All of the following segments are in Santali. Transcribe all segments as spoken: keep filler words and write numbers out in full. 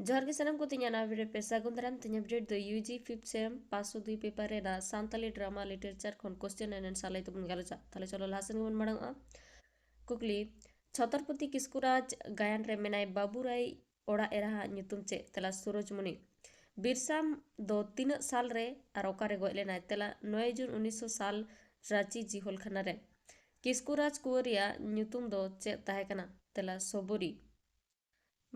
ᱡᱚᱦᱟᱨ ᱜᱮ ᱥᱟᱱᱟᱢ ᱠᱚ, ᱛᱮᱦᱮᱧᱟᱜ ᱱᱟᱣᱟ video ᱨᱮ ᱯᱮ ᱥᱟᱹᱜᱩᱱ ᱫᱟᱨᱟᱢ᱾ ᱛᱮᱦᱮᱧ update ᱫᱚ U G fifth sem ᱯᱟᱸᱪᱥᱚ ᱫᱩᱭ paper ᱨᱮᱱᱟᱜ ᱥᱟᱱᱛᱟᱞᱤ drama literature ᱠᱷᱚᱱ question and answer ᱞᱟᱹᱭ ᱛᱮᱵᱚᱱ ᱜᱟᱞᱚᱪᱟ᱾ ᱛᱟᱦᱞᱮ ᱪᱚᱞᱚ ᱞᱟᱦᱟ ᱥᱮᱱ ᱜᱮᱵᱚᱱ ᱢᱟᱲᱟᱝᱚᱜᱼᱟ᱾ ᱠᱩᱠᱞᱤ, ᱪᱷᱚᱛᱨᱚᱯᱚᱛᱤ ᱠᱤᱥᱠᱩᱨᱟᱡᱽ ᱜᱟᱭᱟᱱ ᱨᱮ ᱢᱮᱱᱟᱭ ᱵᱟᱹᱵᱩ ᱨᱟᱭ ᱚᱲᱟᱜ ᱮᱨᱟᱦᱟᱜ ᱧᱩᱛᱩᱢ ᱪᱮᱫ? ᱛᱮᱞᱟ ᱥᱩᱨᱚᱡᱽᱢᱩᱱᱤ᱾ ᱵᱤᱨᱥᱟᱢ ᱫᱚ ᱛᱤᱱᱟᱹᱜ ᱥᱟᱞ ᱨᱮ ᱟᱨ ᱚᱠᱟᱨᱮ ᱜᱚᱡ ᱞᱮᱱᱟᱭ? ᱛᱮᱞᱟ ᱱᱚᱭ ᱡᱩᱱ ᱩᱱᱤᱥᱥᱚ ᱥᱟᱞ, ᱨᱟᱸᱪᱤ ᱡᱤᱦᱚᱞ ᱠᱷᱟᱱᱟ ᱨᱮ᱾ ᱠᱤᱥᱠᱩᱨᱟᱡᱽ ᱠᱩᱣᱟᱹᱨᱤᱭᱟᱜ ᱧᱩᱛᱩᱢ ᱫᱚ ᱪᱮᱫ ᱛᱟᱦᱮᱸ ᱠᱟᱱᱟ? ᱛᱮᱞᱟ ᱥᱚᱵᱚᱨᱤ᱾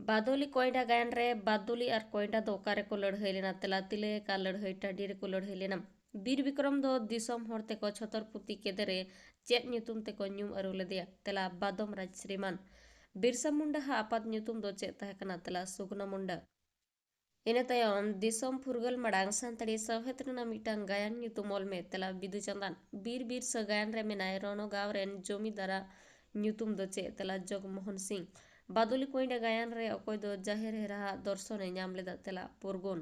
ᱵᱟᱫᱚᱞᱤ ᱠᱚᱭᱰᱟ ᱜᱟᱭᱟᱱ ᱨᱮ ᱵᱟᱫᱚᱞᱤ ᱟᱨ ᱠᱚᱭᱰᱟ ᱫᱚ ᱚᱠᱟ ᱨᱮᱠᱚ ᱞᱟᱹᱲᱦᱟᱹᱭ ᱞᱮᱱᱟ? ᱛᱮᱞᱟ ᱛᱤᱞᱟᱹᱭᱟᱠᱟ ᱞᱟᱹᱲᱦᱟᱹᱭ ᱴᱟᱺᱰᱤ ᱨᱮᱠᱚ ᱞᱟᱹᱲᱦᱟᱹᱭ ᱞᱮᱱᱟ᱾ ᱵᱤᱨ ᱵᱤᱠᱨᱚᱢ ᱫᱚ ᱫᱤᱥᱚᱢ ᱦᱚᱲ ᱛᱮᱠᱚ ᱪᱷᱚᱛᱚᱨᱯᱚᱛᱤ ᱠᱮᱫᱮ ᱨᱮ ᱪᱮᱫ ᱧᱩᱛᱩᱢ ᱛᱮᱠᱚ ᱧᱩᱢ ᱟᱹᱨᱩ ᱞᱮᱫᱮᱭᱟ? ᱛᱮᱞᱟ ᱵᱟᱫᱚᱢ ᱨᱟᱡᱽ ᱥᱨᱤᱢᱟᱱ᱾ ᱵᱤᱨᱥᱟ ᱢᱩᱱᱰᱟ ᱦᱟᱜ ᱟᱯᱟᱛ ᱧᱩᱛᱩᱢ ᱫᱚ ᱪᱮᱫ ᱛᱟᱦᱮᱸ ᱠᱟᱱᱟ? ᱛᱮᱞᱟ ᱥᱩᱜᱩᱱᱟ ᱢᱩᱱᱰᱟ᱾ ᱤᱱᱟᱹ ᱛᱟᱭᱚᱢ ᱫᱤᱥᱚᱢ ᱯᱷᱩᱨᱜᱟᱹᱞ ᱢᱟᱲᱟᱝ ᱥᱟᱱᱛᱟᱲᱤ ᱥᱟᱶᱦᱮᱫ ᱨᱮᱱᱟᱜ ᱢᱤᱫᱴᱟᱝ ᱜᱟᱭᱟᱱ ᱧᱩᱛᱩᱢ ᱚᱞ ᱢᱮ᱾ ᱛᱮᱞᱟ ᱵᱤᱫᱩ ᱪᱟᱸᱫᱟᱱ᱾ ᱵᱤᱨ ᱵᱤᱨᱥᱟᱹ ᱜᱟᱭᱟᱱ ᱨᱮ ᱢᱮᱱᱟᱭ ᱨᱚᱱᱚ ᱜᱟᱶ ᱨᱮᱱ ᱡᱚᱢᱤᱫᱟᱨᱟᱜ ᱧᱩᱛᱩᱢ ᱫᱚ ᱪᱮᱫ? ᱛᱮᱞᱟ ᱡᱚᱜᱽᱢᱳᱦᱚᱱ ᱥᱤᱝ᱾ ᱵᱟᱫᱚᱞᱤ ᱠᱚᱭᱰᱟ ᱜᱟᱭᱟᱱ ᱨᱮ ᱚᱠᱚᱭ ᱫᱚ ᱡᱟᱦᱮᱨ ᱮᱨᱟᱦᱟᱜ ᱫᱚᱨᱥᱚᱱᱮ ᱧᱟᱢ ᱞᱮᱫᱟ? ᱛᱮᱞᱟ ᱯᱩᱨᱜᱩᱱ᱾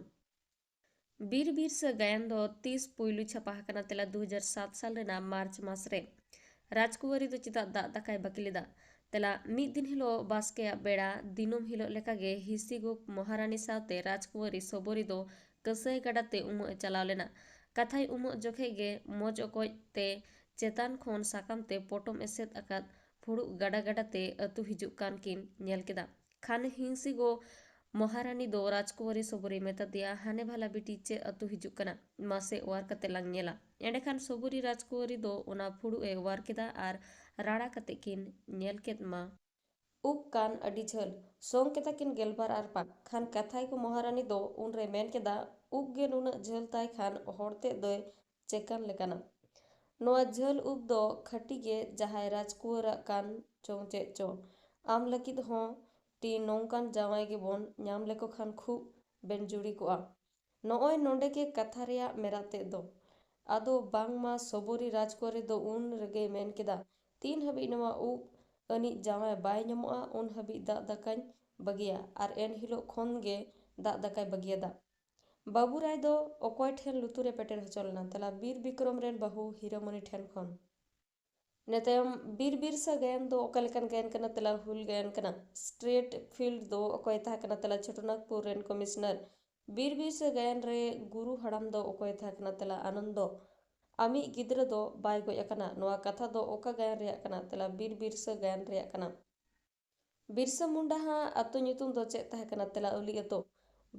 ᱵᱤᱨ ᱵᱤᱨᱥᱟᱹ ᱜᱟᱭᱟᱱ ᱫᱚ ᱛᱤᱥ ᱯᱩᱭᱞᱩ ᱪᱷᱟᱯᱟ ᱟᱠᱟᱱᱟ? ᱛᱮᱞᱟ ᱫᱩ ᱦᱟᱡᱟᱨ ᱥᱟᱛ ᱥᱟᱞ ᱨᱮᱱᱟᱜ ᱢᱟᱨᱪ ᱢᱟᱥ ᱨᱮ᱾ ᱨᱟᱡᱽᱠᱩᱣᱟᱹᱨᱤ ᱫᱚ ᱪᱮᱫᱟᱜ ᱫᱟᱜ ᱫᱟᱠᱟᱭ ᱵᱟᱹᱜᱤ ᱞᱮᱫᱟ? ᱛᱮᱞᱟ ᱢᱤᱫ ᱫᱤᱱ ᱦᱤᱞᱳᱜ ᱵᱟᱥᱠᱮᱭᱟᱜ ᱵᱮᱲᱟ ᱫᱤᱱᱟᱹᱢ ᱦᱤᱞᱳᱜ ᱞᱮᱠᱟᱜᱮ ᱦᱤᱥᱤ ᱜᱳᱯ ᱢᱚᱦᱟᱨᱟᱱᱤ ᱥᱟᱶᱛᱮ ᱨᱟᱡᱽᱠᱩᱣᱟᱹᱨᱤ ᱥᱚᱵᱚᱨᱤ ᱫᱚ ᱠᱟᱹᱥᱟᱹᱭ ᱜᱟᱰᱟ ᱛᱮ ᱩᱢᱩᱜ ᱮ ᱪᱟᱞᱟᱣ ᱞᱮᱱᱟ᱾ ᱠᱟᱛᱷᱟᱭ ᱩᱢᱩᱜ ᱡᱚᱠᱷᱮᱡ ᱜᱮ ᱢᱚᱡᱽ ᱚᱠᱚᱡ ᱛᱮ ᱪᱮᱛᱟᱱ ᱠᱷᱚᱱ ᱥᱟᱠᱟᱢ ᱛᱮ ᱯᱚᱴᱚᱢ ᱮᱥᱮᱫ ᱟᱠᱟᱫ ᱯᱷᱩᱲᱩᱜ ᱜᱟᱰᱟ ᱜᱟᱰᱟ ᱛᱮ ᱟᱹᱛᱩ ᱦᱤᱡᱩᱜ ᱠᱟᱱ ᱠᱤᱱ ᱧᱮᱞ ᱠᱮᱫᱟ᱾ ᱠᱷᱟᱱ ᱦᱤᱸᱥᱤ ᱜᱳ ᱢᱚᱦᱟᱨᱟᱱᱤ ᱫᱚ ᱨᱟᱡᱽᱠᱩᱣᱟᱹᱨᱤ ᱥᱚᱵᱚᱨᱤ ᱢᱮᱛᱟᱫᱮᱭᱟ, "ᱦᱟᱱᱮ ᱵᱷᱟᱞᱟ ᱵᱤᱴᱤ, ᱪᱮᱫ ᱟᱹᱛᱩ ᱦᱤᱡᱩᱜ ᱠᱟᱱᱟ? ᱢᱟᱥᱮ ᱚᱣᱟᱨ ᱠᱟᱛᱮ ᱞᱟᱝ ᱧᱮᱞᱟ᱾" ᱮᱸᱰᱮᱠᱷᱟᱱ ᱥᱚᱵᱚᱨᱤ ᱨᱟᱡᱽᱠᱩᱣᱟᱹᱨᱤ ᱫᱚ ᱚᱱᱟ ᱯᱷᱩᱲᱩᱜ ᱮ ᱚᱣᱟᱨ ᱠᱮᱫᱟ ᱟᱨ ᱨᱟᱲᱟ ᱠᱟᱛᱮ ᱠᱤᱱ ᱧᱮᱞ ᱠᱮᱫ ᱢᱟ ᱩᱵ ᱠᱟᱱ ᱟᱹᱰᱤ ᱡᱷᱟᱹᱞ᱾ ᱥᱚᱝ ᱠᱮᱫᱟ ᱠᱤᱱ ᱜᱮᱞᱵᱟᱨ ᱟᱨᱯᱟ᱾ ᱠᱷᱟᱱ ᱠᱟᱛᱷᱟᱭ ᱠᱚ ᱢᱚᱦᱟᱨᱟᱱᱤ ᱫᱚ ᱩᱱᱨᱮ ᱢᱮᱱ ᱠᱮᱫᱟ, "ᱩᱵ ᱜᱮ ᱱᱩᱱᱟᱹᱜ ᱡᱷᱟᱹᱞ ᱛᱟᱭ ᱠᱷᱟᱱ ᱦᱚᱲ ᱛᱮᱫ ᱫᱚᱭ ᱪᱮᱠᱟᱱ ᱞᱮᱠᱟᱱᱟ?" ᱱᱚᱣᱟ ᱡᱷᱟᱹᱞ ᱩᱵ ᱫᱚ ᱠᱷᱟᱹᱴᱤ ᱜᱮ ᱡᱟᱦᱟᱸᱭ ᱨᱟᱡᱽᱠᱩᱣᱟᱹᱨᱟᱜ ᱠᱟᱱ ᱪᱚᱝ ᱪᱮᱫ ᱪᱚ᱾ ᱟᱢ ᱞᱟᱹᱜᱤᱫ ᱦᱚᱸ ᱛᱤ ᱱᱚᱝᱠᱟᱱ ᱡᱟᱶᱟᱭ ᱜᱮᱵᱚᱱ ᱧᱟᱢ ᱞᱮᱠᱚ ᱠᱷᱟᱱ ᱠᱷᱩᱵ ᱵᱮᱱ ᱡᱩᱲᱤ ᱠᱚᱜᱼᱟ᱾ ᱱᱚᱜᱼᱚᱭ ᱱᱚᱰᱮ ᱜᱮ ᱠᱟᱛᱷᱟ ᱨᱮᱭᱟᱜ ᱢᱮᱨᱟ ᱛᱮᱫ ᱫᱚ᱾ ᱟᱫᱚ ᱵᱟᱝᱢᱟ ᱥᱚᱵᱚᱨᱤ ᱨᱟᱡᱽᱠᱩᱣᱟᱹᱨᱤ ᱫᱚ ᱩᱱ ᱨᱮᱜᱮᱭ ᱢᱮᱱ ᱠᱮᱫᱟ, "ᱛᱤᱱ ᱦᱟᱹᱵᱤᱡ ᱱᱚᱣᱟ ᱩᱵ ᱟᱹᱱᱤᱡ ᱡᱟᱶᱟᱭ ᱵᱟᱭ ᱧᱟᱢᱚᱜᱼᱟ, ᱩᱱ ᱦᱟᱹᱵᱤᱡ ᱫᱟᱜ ᱫᱟᱠᱟᱧ ᱵᱟᱹᱜᱤᱭᱟ᱾" ᱟᱨ ᱮᱱ ᱦᱤᱞᱳᱜ ᱠᱷᱚᱱ ᱜᱮ ᱫᱟᱜ ᱫᱟᱠᱟᱭ ᱵᱟᱹᱜᱤᱭᱟᱫᱟ᱾ ᱵᱟᱹᱵᱩ ᱨᱟᱭ ᱫᱚ ᱚᱠᱚᱭ ᱴᱷᱮᱱ ᱞᱩᱛᱩᱨ ᱮ ᱯᱮᱴᱮᱨ ᱦᱚᱪᱚ ᱞᱮᱱᱟ? ᱛᱮᱞᱟ ᱵᱤᱨ ᱵᱤᱠᱨᱚᱢ ᱨᱮᱱ ᱵᱟᱹᱦᱩ ᱦᱤᱨᱟᱹᱢᱚᱱᱤ ᱴᱷᱮᱱ ᱠᱷᱚᱱ᱾ ᱤᱱᱟᱹ ᱛᱟᱭᱚᱢ ᱵᱤᱨ ᱵᱤᱨᱥᱟ ᱜᱟᱭᱟᱱ ᱫᱚ ᱚᱠᱟ ᱞᱮᱠᱟᱱ ᱜᱟᱭᱟᱱ ᱠᱟᱱᱟ? ᱛᱮᱞᱟ ᱦᱩᱞ ᱜᱟᱭᱟᱱ ᱠᱟᱱᱟ᱾ ᱥᱴᱨᱮᱴ ᱯᱷᱤᱞᱰ ᱫᱚ ᱚᱠᱚᱭ ᱛᱟᱦᱮᱸ ᱠᱟᱱᱟ? ᱛᱮᱞᱟ ᱪᱷᱳᱴᱳᱱᱟᱜᱽᱯᱩᱨ ᱨᱮᱱ ᱠᱚᱢᱤᱥᱱᱟᱨ᱾ ᱵᱤᱨ ᱵᱤᱨᱥᱟ ᱜᱟᱭᱟᱱ ᱨᱮ ᱜᱩᱨᱩ ᱦᱟᱲᱟᱢ ᱫᱚ ᱚᱠᱚᱭ ᱛᱟᱦᱮᱸ ᱠᱟᱱᱟ? ᱛᱮᱞᱟ ᱟᱱᱚᱱᱫᱚ᱾ ᱟᱢᱤᱡ ᱜᱤᱫᱽᱨᱟᱹ ᱫᱚ ᱵᱟᱭ ᱜᱚᱡ ᱟᱠᱟᱱᱟ, ᱱᱚᱣᱟ ᱠᱟᱛᱷᱟ ᱫᱚ ᱚᱠᱟ ᱜᱟᱭᱟᱱ ᱨᱮᱭᱟᱜ ᱠᱟᱱᱟ? ᱛᱮᱞᱟ ᱵᱤᱨ ᱵᱤᱨᱥᱟ ᱜᱟᱭᱟᱱ ᱨᱮᱭᱟᱜ ᱠᱟᱱᱟ᱾ ᱵᱤᱨᱥᱟ ᱢᱩᱱᱰᱟ ᱦᱟᱜ ᱟᱹᱛᱩ ᱧᱩᱛᱩᱢ ᱫᱚ ᱪᱮᱫ ᱛᱟᱦᱮᱸ ᱠᱟᱱᱟ? ᱛᱮᱞᱟ ᱟᱹᱞᱤ ᱟᱹᱛᱩ᱾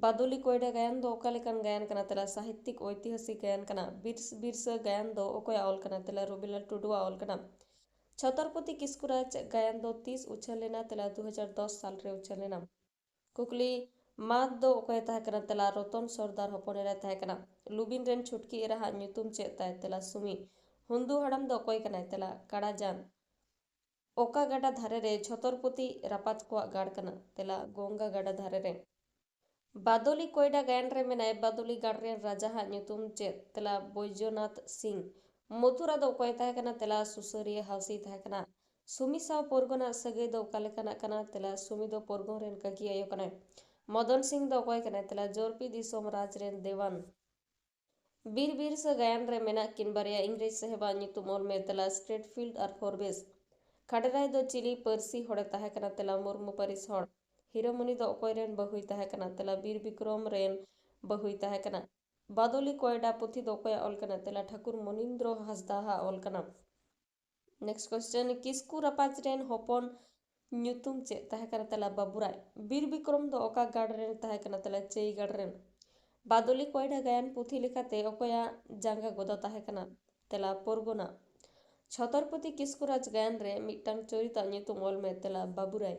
ᱵᱟᱫᱚᱞᱤ ᱠᱚᱭᱰᱟ ᱜᱟᱭᱟᱱ ᱫᱚ ᱚᱠᱟ ᱞᱮᱠᱟᱱ ᱜᱟᱭᱟᱱ ᱠᱟᱱᱟ? ᱛᱮᱞᱟ ᱥᱟᱦᱤᱛᱭᱤᱠ ᱳᱭᱛᱤᱦᱟᱥᱤᱠ ᱜᱟᱭᱟᱱ ᱠᱟᱱᱟ᱾ ᱵᱤᱨᱥ ᱵᱤᱨᱥᱟ ᱜᱟᱭᱟᱱ ᱫᱚ ᱚᱠᱚᱭᱟᱜ ᱚᱞ ᱠᱟᱱᱟ? ᱛᱮᱞᱟ ᱨᱚᱵᱤᱞᱟᱞ ᱴᱩᱰᱩᱣᱟᱜ ᱚᱞ ᱠᱟᱱᱟ᱾ ᱪᱷᱚᱛᱚᱨᱯᱚᱛᱤ ᱠᱤᱥᱠᱩ ᱨᱟᱡᱽ ᱜᱟᱭᱟᱱ ᱫᱚ ᱛᱤᱥ ᱩᱪᱷᱟᱹᱱ ᱞᱮᱱᱟ? ᱛᱮᱞᱟ ᱫᱩ ᱦᱟᱡᱟᱨ ᱫᱚᱥ ᱥᱟᱞ ᱨᱮ ᱩᱪᱷᱟᱹᱱ ᱞᱮᱱᱟ᱾ ᱠᱩᱠᱞᱤ, ᱢᱟᱫ ᱫᱚ ᱚᱠᱚᱭ ᱛᱟᱦᱮᱸ ᱠᱟᱱᱟ? ᱛᱮᱞᱟ ᱨᱚᱛᱚᱱ ᱥᱚᱨᱫᱟᱨ ᱦᱚᱯᱚᱱ ᱮᱨᱟᱭ ᱛᱟᱦᱮᱸ ᱠᱟᱱᱟ᱾ ᱞᱩᱵᱤᱱ ᱨᱮᱱ ᱪᱷᱩᱴᱠᱤ ᱮᱨᱟ ᱦᱟᱜ ᱧᱩᱛᱩᱢ ᱪᱮᱫ ᱛᱟᱭ? ᱛᱮᱞᱟ ᱥᱩᱢᱤ᱾ ᱦᱩᱱᱫᱩ ᱦᱟᱲᱟᱢ ᱫᱚ ᱚᱠᱚᱭ ᱠᱟᱱᱟᱭ? ᱛᱮᱞᱟ ᱠᱟᱲᱟᱡᱟᱱ᱾ ᱚᱠᱟ ᱜᱟᱰᱟ ᱫᱷᱟᱨᱮ ᱨᱮ ᱪᱷᱚᱛᱚᱨᱯᱚᱛᱤ ᱨᱟᱯᱟᱡᱽ ᱠᱚᱣᱟᱜ ᱜᱟᱲ ᱠᱟᱱᱟ? ᱛᱮᱞᱟ ᱜᱚᱝᱜᱟ ᱜᱟᱰᱟ ᱫᱷᱟᱨᱮ ᱨᱮ᱾ ᱵᱟᱫᱚᱞᱤ ᱠᱚᱭᱰᱟ ᱜᱟᱭᱟᱱ ᱨᱮ ᱢᱮᱱᱟᱭ ᱵᱟᱫᱚᱞᱤ ᱜᱟᱲ ᱨᱮᱱ ᱨᱟᱡᱟ ᱦᱟᱜ ᱧᱩᱛᱩᱢ ᱪᱮᱫ? ᱛᱮᱞᱟ ᱵᱳᱭᱡᱚᱱᱟᱛᱷ ᱥᱤᱝ᱾ ᱢᱚᱛᱷᱩᱨᱟ ᱫᱚ ᱚᱠᱚᱭ ᱛᱟᱦᱮᱸ ᱠᱟᱱᱟ? ᱛᱮᱞᱟ ᱥᱩᱥᱟᱹᱨᱤᱭᱟᱹ ᱦᱟᱣᱥᱤ ᱛᱟᱦᱮᱸ ᱠᱟᱱᱟ᱾ ᱥᱩᱢᱤ ᱥᱟᱶ ᱯᱚᱨᱜᱚᱱᱟᱜ ᱥᱟᱹᱜᱟᱹᱭ ᱫᱚ ᱚᱠᱟ ᱞᱮᱠᱟᱱᱟᱜ ᱠᱟᱱᱟ? ᱛᱮᱞᱟ ᱥᱩᱢᱤ ᱫᱚ ᱯᱚᱨᱜᱚᱱ ᱨᱮᱱ ᱠᱟᱹᱠᱤ ᱟᱭᱳ ᱠᱟᱱᱟᱭ᱾ ᱢᱚᱫᱚᱱ ᱥᱤᱝ ᱫᱚ ᱚᱠᱚᱭ ᱠᱟᱱᱟᱭ? ᱛᱮᱞᱟ ᱡᱚᱨᱯᱤ ᱫᱤᱥᱚᱢ ᱨᱟᱡᱽ ᱨᱮᱱ ᱫᱮᱣᱟᱱ᱾ ᱵᱤᱨ ᱵᱤᱨᱥᱟ ᱜᱟᱭᱟᱱ ᱨᱮ ᱢᱮᱱᱟᱜ ᱠᱤᱱ ᱵᱟᱨᱭᱟ ᱤᱝᱨᱮᱡᱽ ᱥᱟᱦᱮᱵᱟᱜ ᱧᱩᱛᱩᱢ ᱚᱞ ᱢᱮ᱾ ᱛᱮᱞᱟ ᱥᱴᱨᱮᱴᱯᱷᱤᱞᱰ ᱟᱨ ᱯᱷᱳᱨᱵᱮᱥ᱾ ᱠᱷᱟᱰᱮᱨᱟᱭ ᱫᱚ ᱪᱤᱞᱤ ᱯᱟᱹᱨᱥᱤ ᱦᱚᱲᱮ ᱛᱟᱦᱮᱸ ᱠᱟᱱᱟ? ᱛᱮᱞᱟ ᱢᱩᱨᱢᱩ ᱯᱟᱹᱨᱤᱥ ᱦᱚᱲ᱾ ᱦᱤᱨᱟᱹᱢᱚᱱᱤ ᱫᱚ ᱚᱠᱚᱭ ᱨᱮᱱ ᱵᱟᱹᱦᱩᱭ ᱛᱟᱦᱮᱸ ᱠᱟᱱᱟ? ᱛᱮᱞᱟ ᱵᱤᱨ ᱵᱤᱠᱨᱚᱢ ᱨᱮᱱ ᱵᱟᱹᱦᱩᱭ ᱛᱟᱦᱮᱸ ᱠᱟᱱᱟ᱾ ᱵᱟᱫᱚᱞᱤ ᱠᱚᱭᱰᱟ ᱯᱩᱛᱷᱤ ᱫᱚ ᱚᱠᱚᱭᱟᱜ ᱚᱞ ᱠᱟᱱᱟ? ᱛᱮᱞᱟ ᱴᱷᱟᱹᱠᱩᱨ ᱢᱚᱱᱤᱱᱫᱨᱚ ᱦᱟᱸᱥᱫᱟ ᱦᱟᱜ ᱚᱞ ᱠᱟᱱᱟ᱾ ᱱᱮᱠᱥᱴ ᱠᱚᱥᱪᱮᱱ, ᱠᱤᱥᱠᱩ ᱨᱟᱯᱟᱡᱽ ᱨᱮᱱ ᱦᱚᱯᱚᱱ ᱧᱩᱛᱩᱢ ᱪᱮᱫ ᱛᱟᱦᱮᱸ ᱠᱟᱱᱟ? ᱛᱮᱞᱟ ᱵᱟᱵᱩᱨᱟᱭ᱾ ᱵᱤᱨ ᱵᱤᱠᱨᱚᱢ ᱫᱚ ᱚᱠᱟ ᱜᱟᱲ ᱨᱮᱱ ᱛᱟᱦᱮᱸ ᱠᱟᱱᱟ? ᱛᱮᱞᱟ ᱪᱟᱹᱭᱜᱟᱲ ᱨᱮᱱ᱾ ᱵᱟᱫᱚᱞᱤ ᱠᱚᱭᱰᱟ ᱜᱟᱭᱟᱱ ᱯᱩᱛᱷᱤ ᱞᱮᱠᱟᱛᱮ ᱚᱠᱚᱭᱟᱜ ᱡᱟᱸᱜᱟ ᱜᱚᱫᱟ ᱛᱟᱦᱮᱸ ᱠᱟᱱᱟ? ᱛᱮᱞᱟ ᱯᱚᱨᱜᱚᱱᱟ᱾ ᱪᱷᱚᱛᱚᱨᱯᱚᱛᱤ ᱠᱤᱥᱠᱩ ᱨᱟᱡᱽ ᱜᱟᱭᱟᱱ ᱨᱮ ᱢᱤᱫᱴᱟᱝ ᱪᱚᱨᱤᱛᱟᱜ ᱧᱩᱛᱩᱢ ᱚᱞ ᱢᱮ᱾ ᱛᱮᱞᱟ ᱵᱟᱵᱩᱨᱟᱭ᱾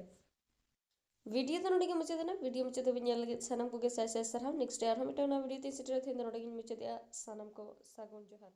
ᱵᱷᱤᱰᱤᱭᱳ ᱫᱚ ᱱᱚᱰᱮ ᱜᱮ ᱢᱩᱪᱟᱹᱫ ᱮᱱᱟ᱾ ᱵᱷᱤᱰᱤᱭᱳ ᱢᱩᱪᱟᱹᱫ ᱫᱷᱟᱹᱵᱤᱡ ᱧᱮᱞ ᱞᱟᱹᱜᱤᱫ ᱥᱟᱱᱟᱢ ᱠᱚᱜᱮ ᱥᱟᱭ ᱥᱟᱭ ᱥᱟᱨᱦᱟᱣ᱾ ᱱᱮᱠᱥᱴ ᱨᱮ ᱟᱨᱦᱚᱸ ᱢᱤᱫᱴᱟᱝ ᱱᱟᱣᱟ ᱵᱷᱤᱰᱤᱭᱳ ᱛᱤᱧ ᱥᱮᱴᱮᱨᱟ᱾ ᱛᱮᱦᱮᱧ ᱫᱚ ᱱᱚᱰᱮ ᱜᱤᱧ ᱢᱩᱪᱟᱹᱫᱮᱜᱼᱟ᱾ ᱥᱟᱱᱟᱢ ᱠᱚ ᱥᱟᱹᱜᱩᱱ ᱡᱚᱦᱟᱨ᱾